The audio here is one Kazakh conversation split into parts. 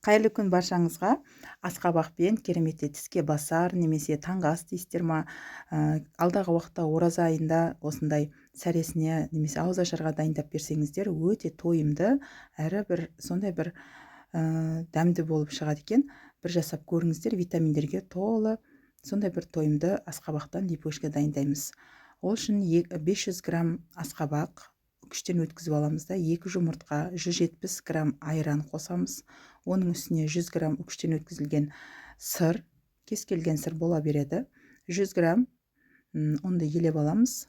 Қайырлы күн баршаңызға. Асқабақпен кереметтей тіске басар немесе таңғы ас дейсіздер ма? Алдағы уақытта ораза айында осындай сәресіне немесе ауызашарға дайындап берсеңіздер, өте тойымды, әрі бір сондай бір дәмді болып шығады екен. Бір жасап көріңіздер, витаминдерге толы сондай бір тойымды асқабақтан лепешка дайындаймыз. Ол үшін 500 грамм асқабақ күштен өткізіп аламыз да, 2 жұмыртқа, 170 грамм айран қосамыз. Оның үстіне 100 грамм күштен өткізілген сыр, кез келген сыр бола береді. 100 грамм ұнды елеп аламыз.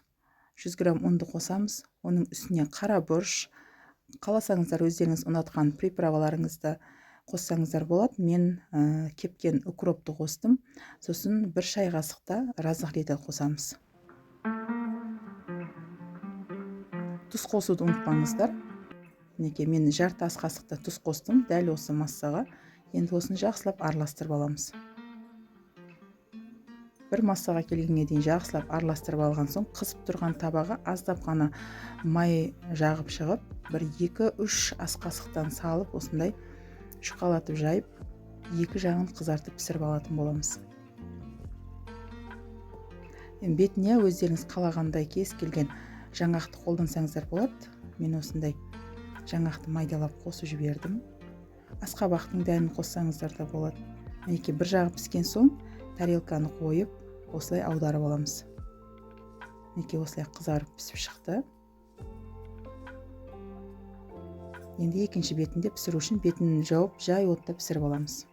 100 грамм ұнды қосамыз. Оның үстіне қара бұрыш, қаласаңыздар өздеріңіз ұнатқан приправаларыңызды қоссаңыздар болады. Мен кепкен укропты қостым. Сосын 1 шай қасықта разрыхлитель қосамыз. Тұз қосуды ұмытпаңыздар. Мінекей, мен жарты ас қасықта тұз қостым дәл осы массаға. Енді осыны жақсылап араластырып аламыз. Бір массаға келгенге дейін жақсылап араластырып алған соң, қызып тұрған табаға аздап ғана май жағып шығып, бір 2-3 ас қасықтан салып, осындай жұқалатып жайып, екі жағын қызартып пісіріп алатын боламыз. Енді бетіне өздеріңіз қалағандай кез келген жаңғақты қолдансаңыздар болады. Мен осындай жаңғақты майдалап қосып жібердім. Асқабақтың дәнін қоссаңыздар да болады. Мінекей, бір жағы піскен соң тарелканы қойып, осылай аударып аламыз. Мінекей, осылай қызарып пісіп шықты. Енді екінші бетінде пісіру үшін бетін жауып, жай отта пісіріп аламыз.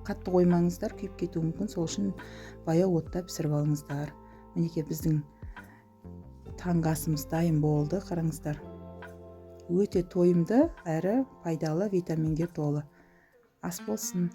Қатты қоймаңыздар, күйіп кетуі мүмкін, сол үшін баяу отта пісіріп алыңыздар. Мінекей, біздің таңғы асымыз дайын болды, қараңыздар. Өте тойымды әрі пайдалы, витаминге толы. Ас болсын.